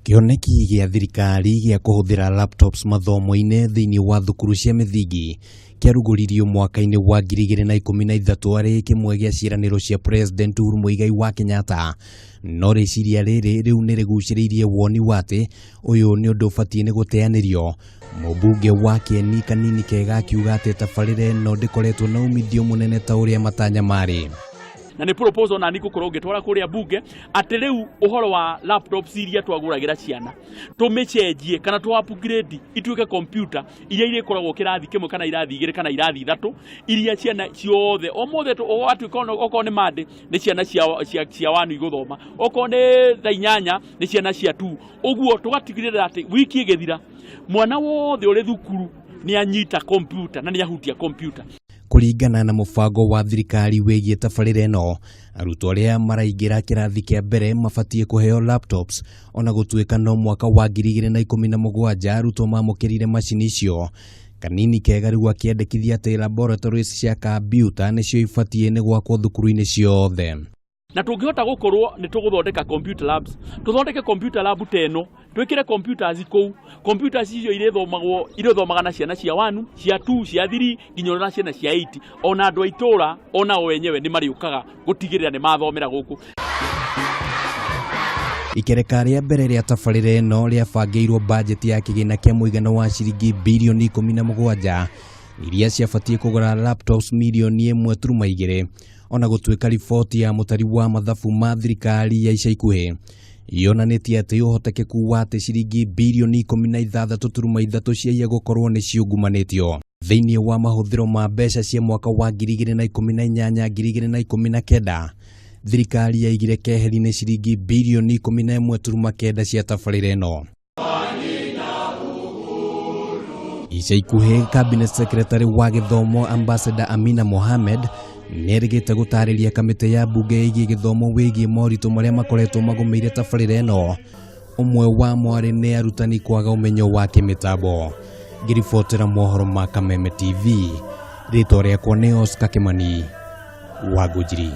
Kĩoneki gĩa thirikari gĩa kũhũthĩra laptops mathomo-inĩ thĩinĩ wa thukuru cia mĩthingi kĩarugũririo mwaka-inĩ wa 2013 arĩ kĩmwe gĩa ciĩranĩro cia President Uhuru Muigai wa Kenyatta. No rĩciria rĩrĩ rĩu nĩ rĩgucĩrĩirie woni wa atĩ ũyũ nĩ ũndũ ũbatiĩ nĩ gũteanĩrio. Mũmbunge wa Kĩeni Kanini Kega akiuga atĩ tabarĩra ĩno ndĩkoretwo na umithio mũnene ta ũrĩa matanya marĩ. Na nĩ proposal nani ngũkorwo ngĩtwara kũrĩa bunge atĩ rĩu ũhoro wa laptops iria twagũragĩra ciana tũmĩcenjie kana tũ upgrade ituĩke computer iria irĩkoragwo kĩrathi kĩmwe kana irathi igĩrĩ kana irathi ithatũ, iria ciana ciothe o mothe ũgatuĩka okorwo nĩ Monday nĩ ciana cia wanu igũthoma, okorwo nĩ thaa 8 nĩ ciana cia 2, ũguo tũgatigĩrĩra atĩ wiki ĩgĩthira mwana wothe ũrĩ thukuru nĩ anyita computer na nĩ ahutia computer. Kũringana na mũbango wa thirikari wĩgiĩ tabarĩra ĩno, arutwo arĩa maraingĩra kĩrathi kĩa mbere mabatiĩ kũheo laptops, ona gũtuĩka no mwaka wa 2017 arutwo mamũkĩrire macini icio. Kanini Kega rĩu akĩendekithia atĩ laboratories cia kambiuta nĩcio ibatiĩ nĩ gwakwo thukuru-inĩ ciothe. Na tũngĩhota gũkorwo nĩ tũgũthondeka computer labs, tũthondeke computer lab ta ĩno, twĩkĩre computers kũu, computers icio irĩthomagwo, irĩthomaga na ciana cia 1, cia 2, cia 3 nginya ona ciana cia 8, ona andũ a itũra ona o enyewe nĩ marĩũkaga gũtigĩrĩra nĩ mathomera gũkũ. Ikereka rĩa mbere rĩa tabarĩra ĩno rĩabangĩirwo bajeti ya kĩgĩna kĩa mũigana wa ciringi birioni 17 iria ciabatiĩ kũgũra laptops mirioni 1.2, ona gũtuĩka riboti ya mũtari wa mathabu ma thirikari ya ica ikuhĩ yonanĩtie atĩ ũhotekeku wa atĩ ciringi birioni 16.3 ciaiya gũkorwo nĩ ciungumanĩtio thĩinĩ wa mahũthĩro ma mbeca cia mwaka wa 2018 2019. Thirikari yaigire keheri-inĩ ciringi birioni 11.9 cia tabarĩra ĩno. Ica ikuhĩ Cabinet Secretary wa gĩthomo Ambassador Amina Mohamed nĩerĩgĩte gũtarĩria kamĩtĩ ya mbunge ĩgiĩ gĩthomo wĩgiĩ moritũ marĩa makoretwo magũmĩire tabarĩra ĩno, ũmwe wa mwarĩ nĩ arutani kwaga ũmenyo wa kĩmĩtambo. Ngĩribotera mohoro ma Kameme TV, rĩtwa rĩakwa nĩ Oscar Kimani wa Ngũnjiri.